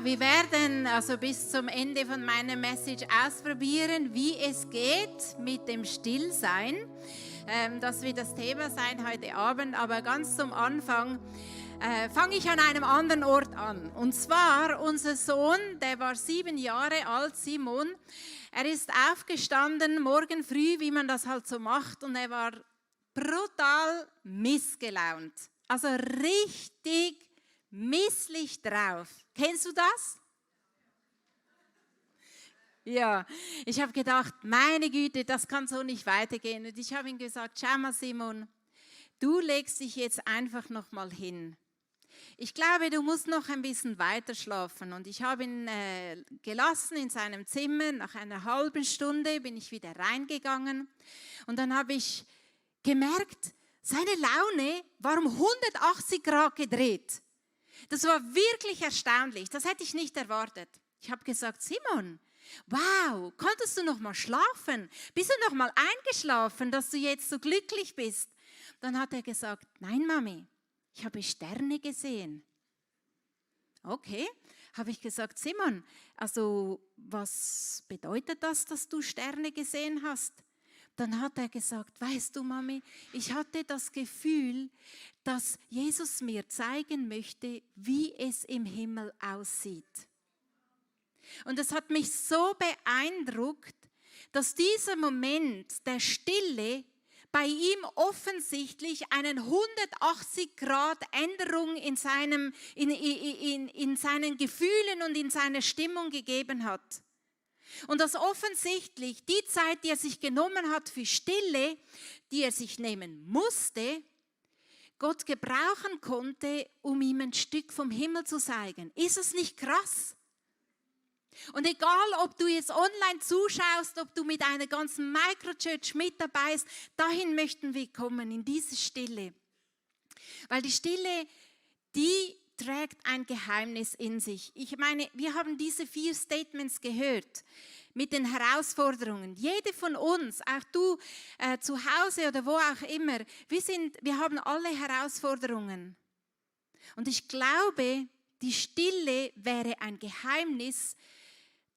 Wir werden also bis zum Ende von meiner Message ausprobieren, wie es geht mit dem Stillsein. Das wird das Thema sein heute Abend, aber ganz zum Anfang fange ich an einem anderen Ort an. Und zwar unser Sohn, der war 7 Jahre alt, Simon. Er ist aufgestanden morgen früh, wie man das halt so macht, und er war brutal missgelaunt. Also richtig misslich drauf. Kennst du das? Ja, ich habe gedacht, meine Güte, das kann so nicht weitergehen. Und ich habe ihm gesagt, schau mal Simon, du legst dich jetzt einfach noch mal hin. Ich glaube, du musst noch ein bisschen weiter schlafen. Und ich habe ihn gelassen in seinem Zimmer. Nach einer halben Stunde bin ich wieder reingegangen. Und dann habe ich gemerkt, seine Laune war um 180 Grad gedreht. Das war wirklich erstaunlich. Das hätte ich nicht erwartet. Ich habe gesagt, Simon, wow, konntest du noch mal schlafen? Bist du noch mal eingeschlafen, dass du jetzt so glücklich bist? Dann hat er gesagt, nein, Mami, ich habe Sterne gesehen. Okay, habe ich gesagt, Simon, also was bedeutet das, dass du Sterne gesehen hast? Dann hat er gesagt, weißt du, Mami, ich hatte das Gefühl, dass Jesus mir zeigen möchte, wie es im Himmel aussieht. Und es hat mich so beeindruckt, dass dieser Moment der Stille bei ihm offensichtlich eine 180 Grad Änderung in seinen Gefühlen und in seiner Stimmung gegeben hat. Und dass offensichtlich die Zeit, die er sich genommen hat für Stille, die er sich nehmen musste, Gott gebrauchen konnte, um ihm ein Stück vom Himmel zu zeigen. Ist es nicht krass? Und egal, ob du jetzt online zuschaust, ob du mit einer ganzen Microchurch mit dabei bist, dahin möchten wir kommen, in diese Stille. Weil die Stille, die trägt ein Geheimnis in sich. Ich meine, wir haben diese 4 Statements gehört mit den Herausforderungen. Jede von uns, auch du zu Hause oder wo auch immer, wir haben alle Herausforderungen. Und ich glaube, die Stille wäre ein Geheimnis,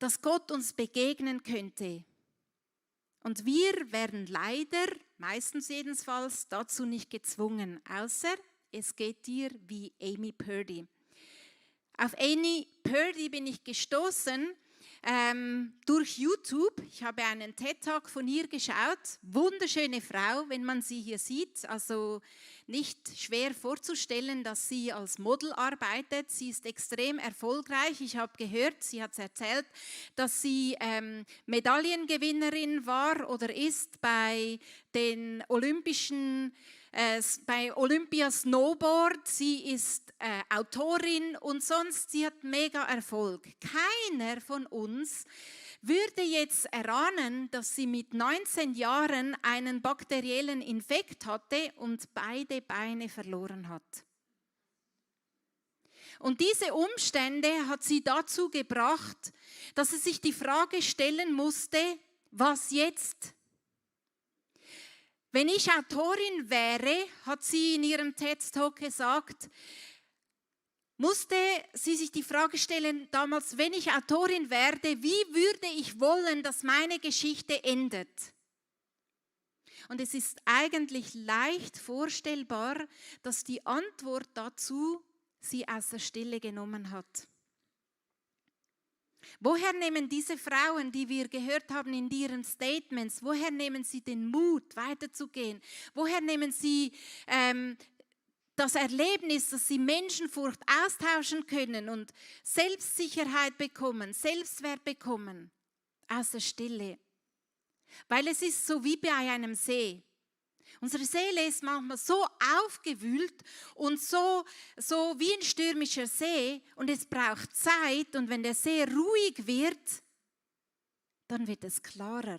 dass Gott uns begegnen könnte. Und wir werden leider, meistens jedenfalls, dazu nicht gezwungen, außer es geht dir wie Amy Purdy. Auf Amy Purdy bin ich gestoßen durch YouTube. Ich habe einen TED-Talk von ihr geschaut. Wunderschöne Frau, wenn man sie hier sieht. Also nicht schwer vorzustellen, dass sie als Model arbeitet. Sie ist extrem erfolgreich. Ich habe gehört, sie hat erzählt, dass sie Medaillengewinnerin war oder ist bei den bei Olympia Snowboard, sie ist Autorin und sonst, sie hat mega Erfolg. Keiner von uns würde jetzt erahnen, dass sie mit 19 Jahren einen bakteriellen Infekt hatte und beide Beine verloren hat. Und diese Umstände hat sie dazu gebracht, dass sie sich die Frage stellen musste, was jetzt? Wenn ich Autorin wäre, hat sie in ihrem TED-Talk gesagt, musste sie sich die Frage stellen, damals, wenn ich Autorin werde, wie würde ich wollen, dass meine Geschichte endet? Und es ist eigentlich leicht vorstellbar, dass die Antwort dazu sie aus der Stille genommen hat. Woher nehmen diese Frauen, die wir gehört haben in ihren Statements, woher nehmen sie den Mut, weiterzugehen? Woher nehmen sie das Erlebnis, dass sie Menschenfurcht austauschen können und Selbstsicherheit bekommen, Selbstwert bekommen? Aus der Stille. Weil es ist so wie bei einem See. Unsere Seele ist manchmal so aufgewühlt und so wie ein stürmischer See und es braucht Zeit und wenn der See ruhig wird, dann wird es klarer.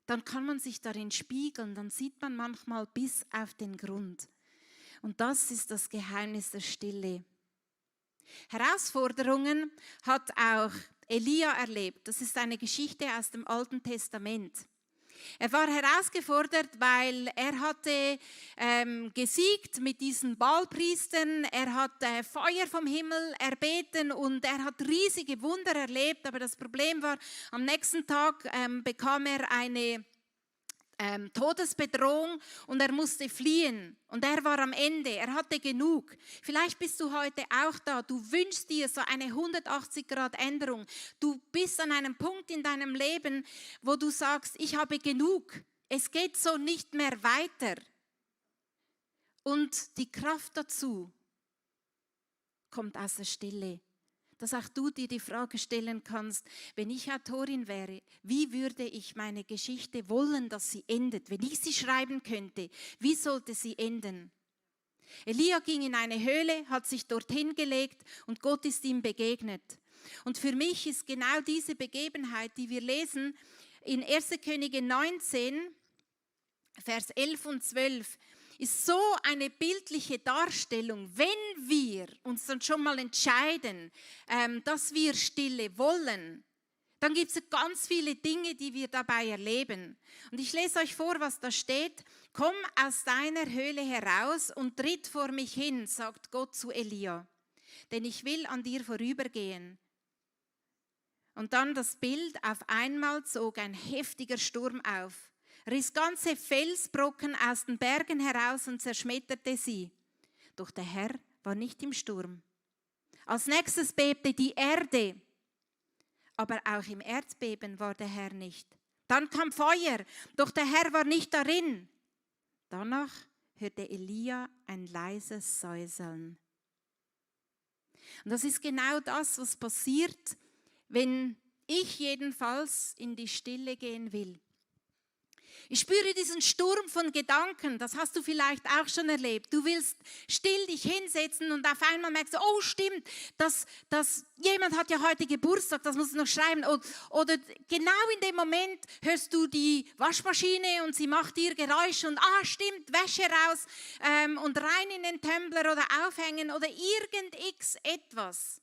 Dann kann man sich darin spiegeln, dann sieht man manchmal bis auf den Grund. Und das ist das Geheimnis der Stille. Herausforderungen hat auch Elia erlebt. Das ist eine Geschichte aus dem Alten Testament. Er war herausgefordert, weil er hatte gesiegt mit diesen Baalpriestern, er hat Feuer vom Himmel erbeten und er hat riesige Wunder erlebt, aber das Problem war, am nächsten Tag bekam er eine Todesbedrohung und er musste fliehen und er war am Ende, er hatte genug. Vielleicht bist du heute auch da, du wünschst dir so eine 180-Grad-Änderung. Du bist an einem Punkt in deinem Leben, wo du sagst, ich habe genug, es geht so nicht mehr weiter. Und die Kraft dazu kommt aus der Stille. Dass auch du dir die Frage stellen kannst, wenn ich Autorin wäre, wie würde ich meine Geschichte wollen, dass sie endet? Wenn ich sie schreiben könnte, wie sollte sie enden? Elia ging in eine Höhle, hat sich dorthin gelegt und Gott ist ihm begegnet. Und für mich ist genau diese Begebenheit, die wir lesen in 1. Könige 19, Vers 11 und 12, ist so eine bildliche Darstellung, wenn wir uns dann schon mal entscheiden, dass wir Stille wollen, dann gibt es ganz viele Dinge, die wir dabei erleben. Und ich lese euch vor, was da steht. Komm aus deiner Höhle heraus und tritt vor mich hin, sagt Gott zu Elia, denn ich will an dir vorübergehen. Und dann das Bild, auf einmal zog ein heftiger Sturm auf, riss ganze Felsbrocken aus den Bergen heraus und zerschmetterte sie. Doch der Herr war nicht im Sturm. Als nächstes bebte die Erde, aber auch im Erdbeben war der Herr nicht. Dann kam Feuer, doch der Herr war nicht darin. Danach hörte Elia ein leises Säuseln. Und das ist genau das, was passiert, wenn ich jedenfalls in die Stille gehen will. Ich spüre diesen Sturm von Gedanken, das hast du vielleicht auch schon erlebt. Du willst still dich hinsetzen und auf einmal merkst du, oh stimmt, jemand hat ja heute Geburtstag, das muss ich noch schreiben. Oder genau in dem Moment hörst du die Waschmaschine und sie macht ihr Geräusch und stimmt, Wäsche raus und rein in den Tumbler oder aufhängen oder etwas.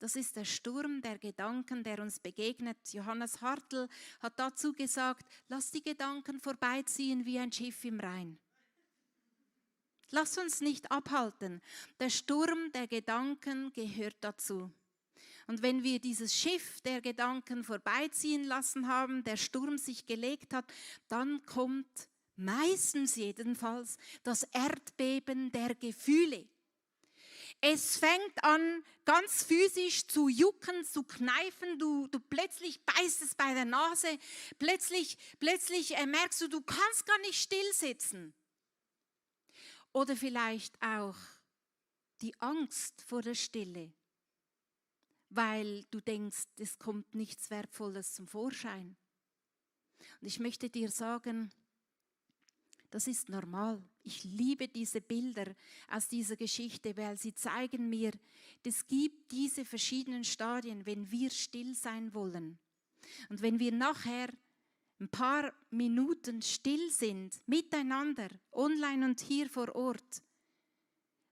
Das ist der Sturm der Gedanken, der uns begegnet. Johannes Hartl hat dazu gesagt, lass die Gedanken vorbeiziehen wie ein Schiff im Rhein. Lass uns nicht abhalten. Der Sturm der Gedanken gehört dazu. Und wenn wir dieses Schiff der Gedanken vorbeiziehen lassen haben, der Sturm sich gelegt hat, dann kommt meistens jedenfalls das Erdbeben der Gefühle. Es fängt an, ganz physisch zu jucken, zu kneifen, du plötzlich beißt es bei der Nase, plötzlich merkst du kannst gar nicht still sitzen. Oder vielleicht auch die Angst vor der Stille, weil du denkst, es kommt nichts Wertvolles zum Vorschein. Und ich möchte dir sagen, das ist normal. Ich liebe diese Bilder aus dieser Geschichte, weil sie zeigen mir, es gibt diese verschiedenen Stadien, wenn wir still sein wollen. Und wenn wir nachher ein paar Minuten still sind, miteinander, online und hier vor Ort,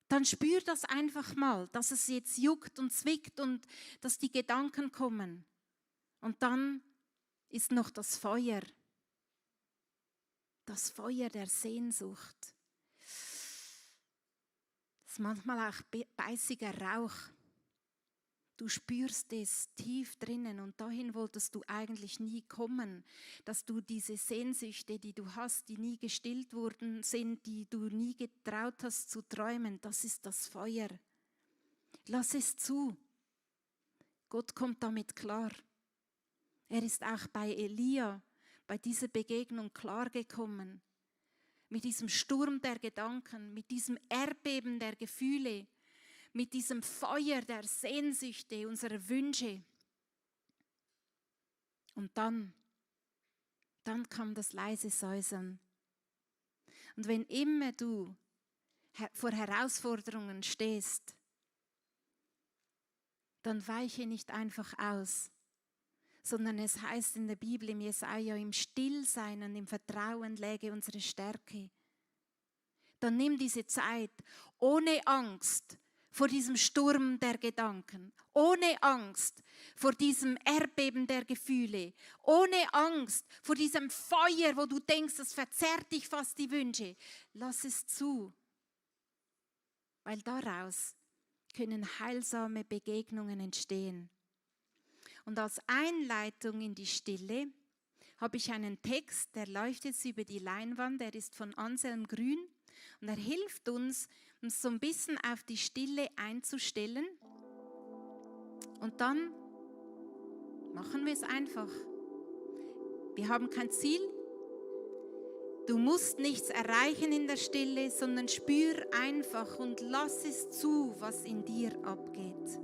dann spür das einfach mal, dass es jetzt juckt und zwickt und dass die Gedanken kommen. Und dann ist noch das Feuer der Sehnsucht. Das ist manchmal auch beißiger Rauch. Du spürst es tief drinnen und dahin wolltest du eigentlich nie kommen, dass du diese Sehnsüchte, die du hast, die nie gestillt worden sind, die du nie getraut hast zu träumen, das ist das Feuer. Lass es zu. Gott kommt damit klar. Er ist auch bei Elia bei dieser Begegnung klargekommen, mit diesem Sturm der Gedanken, mit diesem Erdbeben der Gefühle, mit diesem Feuer der Sehnsüchte, unserer Wünsche. Und dann kam das leise Säuseln. Und wenn immer du vor Herausforderungen stehst, dann weiche nicht einfach aus, sondern es heißt in der Bibel, im Jesaja, im Stillsein und im Vertrauen läge unsere Stärke. Dann nimm diese Zeit ohne Angst, vor diesem Sturm der Gedanken, ohne Angst vor diesem Erdbeben der Gefühle, ohne Angst vor diesem Feuer, wo du denkst, das verzerrt dich fast die Wünsche. Lass es zu, weil daraus können heilsame Begegnungen entstehen. Und als Einleitung in die Stille habe ich einen Text, der läuft jetzt über die Leinwand, der ist von Anselm Grün und er hilft uns so ein bisschen auf die Stille einzustellen. Und dann machen wir es einfach. Wir haben kein Ziel. Du musst nichts erreichen in der Stille, sondern spür einfach und lass es zu, was in dir abgeht.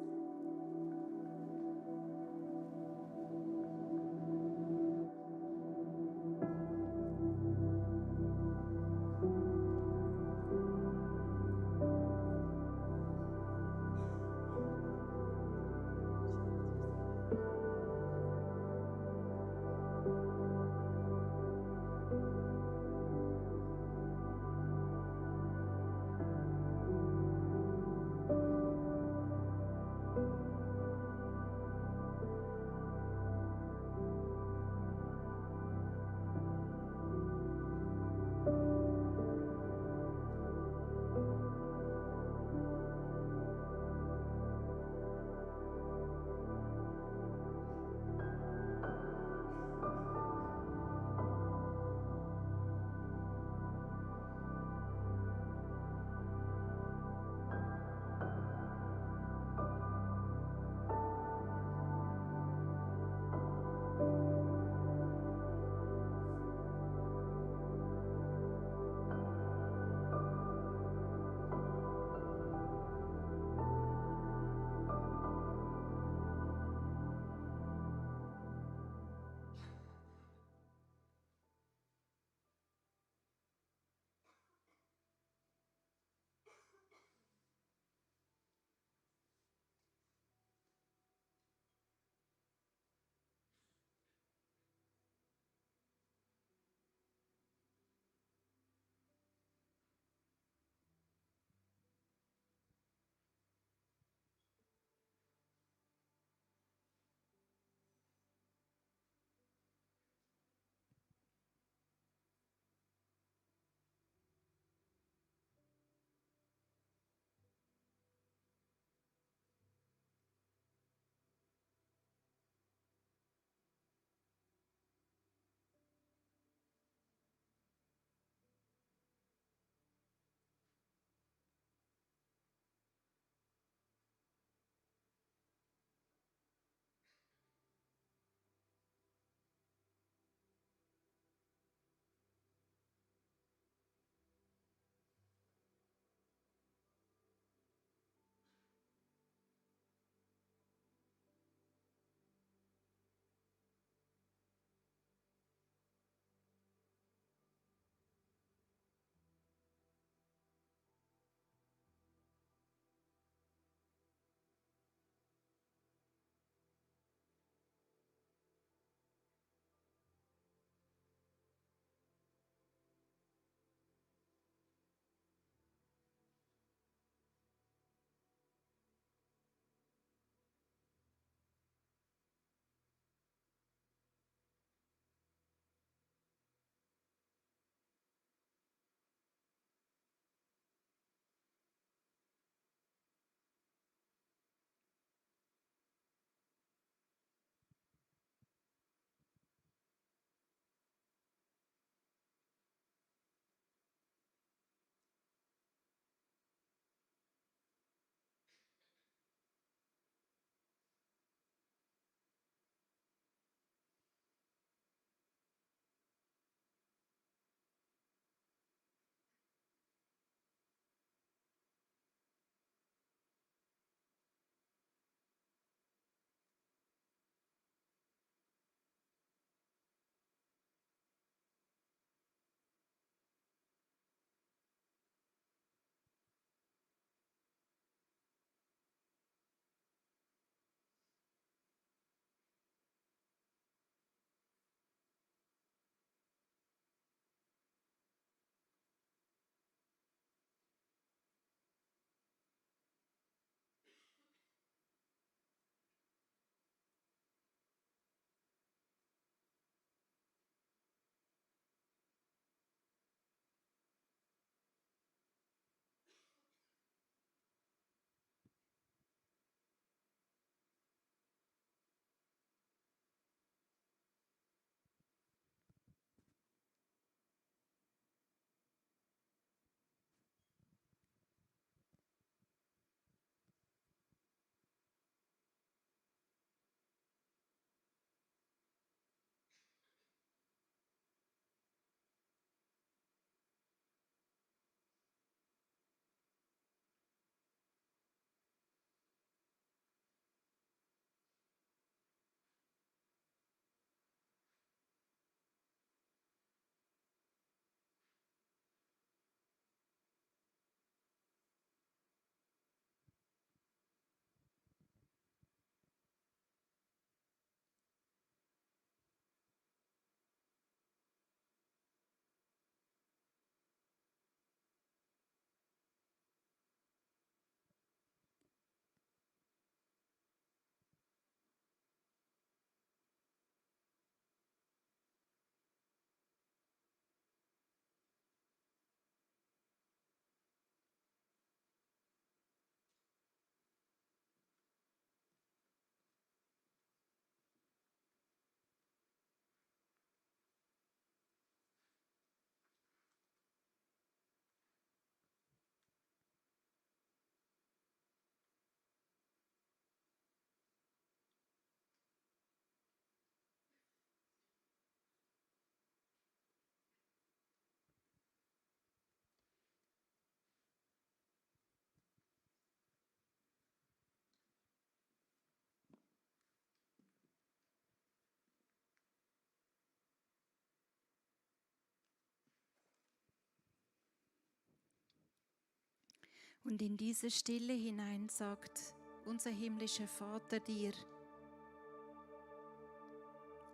Und in diese Stille hinein sagt unser himmlischer Vater dir: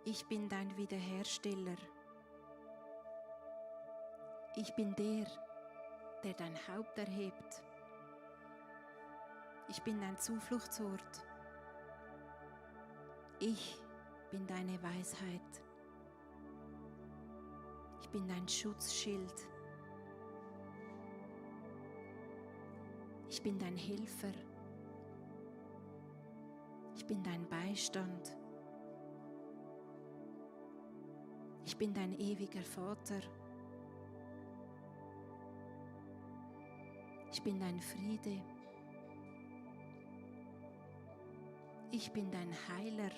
Ich bin dein Wiederhersteller. Ich bin der dein Haupt erhebt. Ich bin dein Zufluchtsort. Ich bin deine Weisheit. Ich bin dein Schutzschild. Ich bin dein Helfer. Ich bin dein Beistand. Ich bin dein ewiger Vater. Ich bin dein Friede. Ich bin dein Heiler.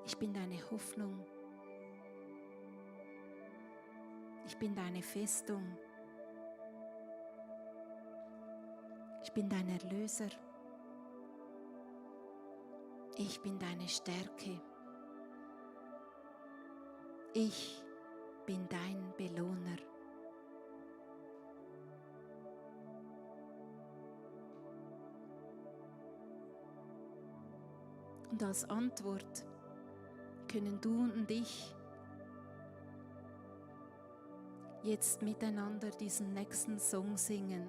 Ich bin deine Hoffnung. Ich bin deine Festung. Ich bin dein Erlöser. Ich bin deine Stärke. Ich bin dein Belohner. Und als Antwort können du und ich jetzt miteinander diesen nächsten Song singen.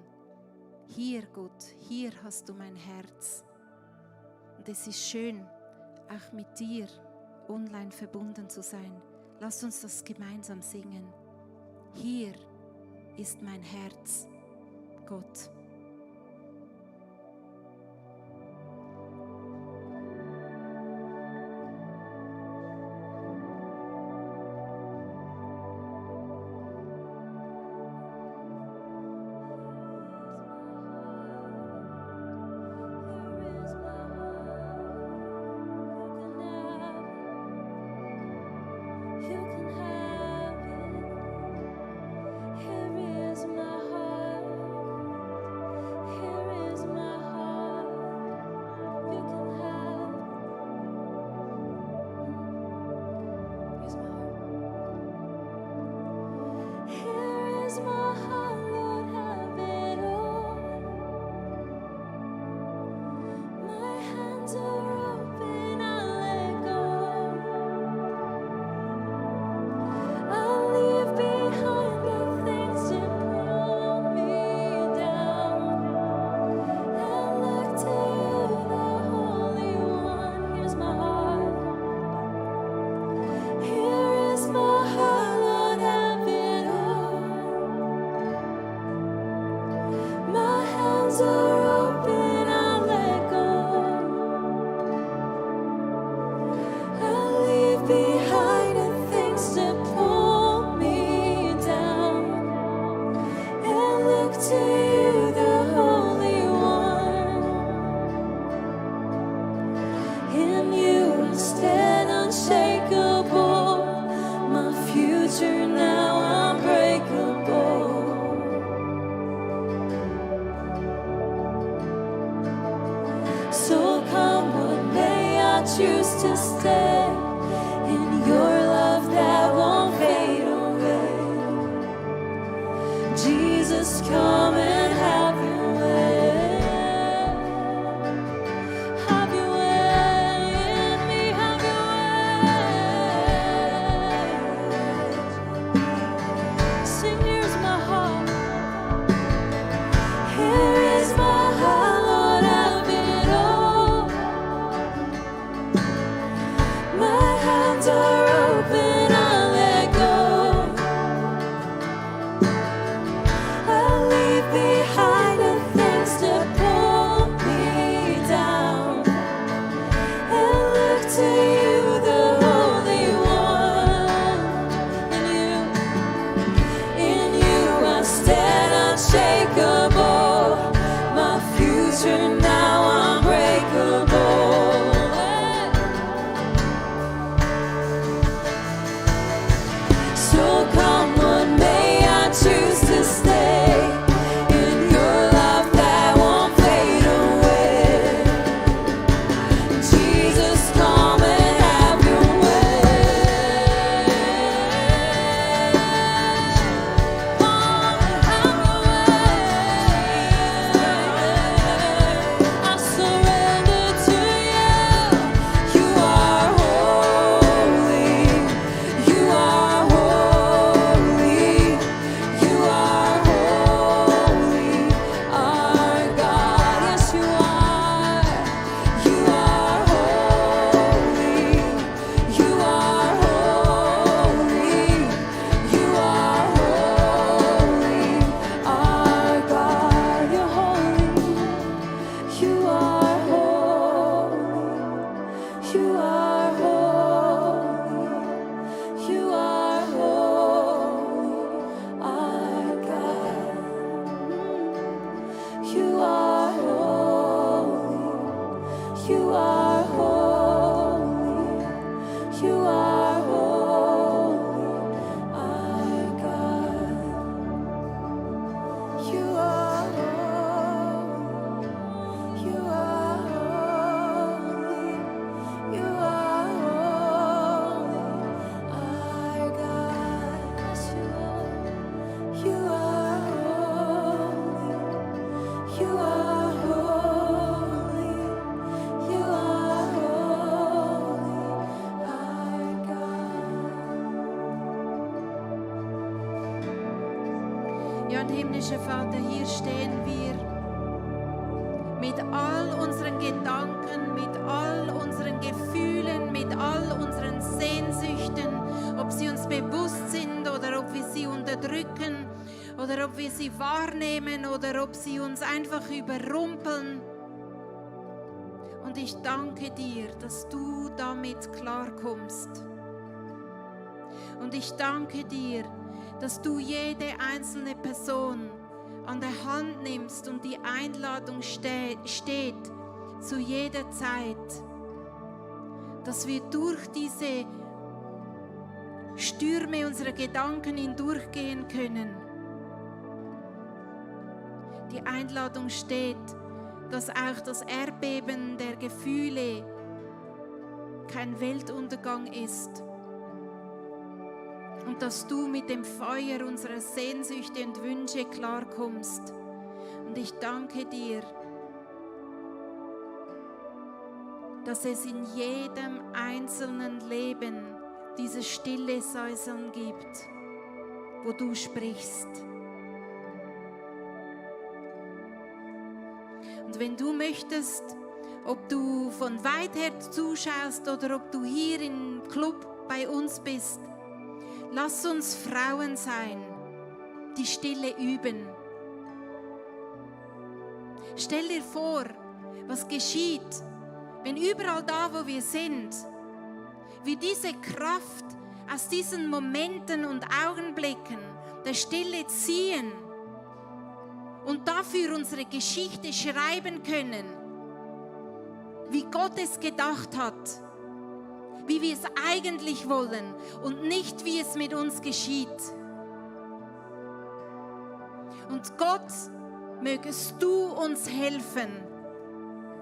Hier, Gott, hier hast du mein Herz. Und es ist schön, auch mit dir online verbunden zu sein. Lass uns das gemeinsam singen. Hier ist mein Herz, Gott. Choose to stay in your love that won't fade away. Jesus, come and have your way. Have your way in me, have your way. Sing, here's my heart. Here is my heart, Lord, have it all. My hands are open, I'll let go. I'll leave Und himmlischer Vater, hier stehen wir mit all unseren Gedanken, mit all unseren Gefühlen, mit all unseren Sehnsüchten, ob sie uns bewusst sind oder ob wir sie unterdrücken oder ob wir sie wahrnehmen oder ob sie uns einfach überrumpeln. Und ich danke dir, dass du damit klarkommst. Und ich danke dir, dass du jede einzelne Person an der Hand nimmst und die Einladung steht zu jeder Zeit, dass wir durch diese Stürme unserer Gedanken hindurchgehen können. Die Einladung steht, dass auch das Erdbeben der Gefühle kein Weltuntergang ist. Und dass du mit dem Feuer unserer Sehnsüchte und Wünsche klarkommst. Und ich danke dir, dass es in jedem einzelnen Leben dieses stille Säuseln gibt, wo du sprichst. Und wenn du möchtest, ob du von weit her zuschaust oder ob du hier im Club bei uns bist, lass uns Frauen sein, die Stille üben. Stell dir vor, was geschieht, wenn überall da, wo wir sind, wir diese Kraft aus diesen Momenten und Augenblicken der Stille ziehen und dafür unsere Geschichte schreiben können, wie Gott es gedacht hat, wie wir es eigentlich wollen und nicht, wie es mit uns geschieht. Und Gott, mögest du uns helfen,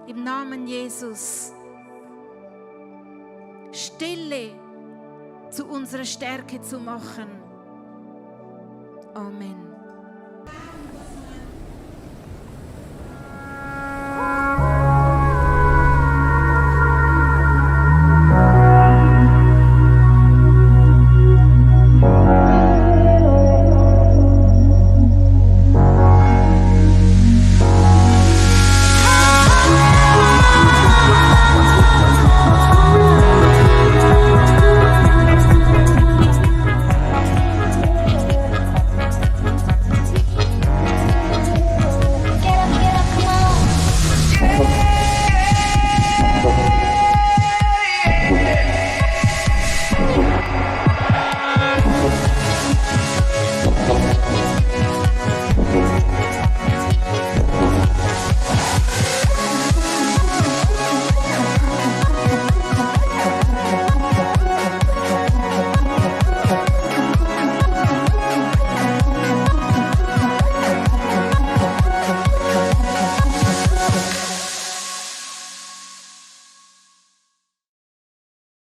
im Namen Jesus, Stille zu unserer Stärke zu machen. Amen.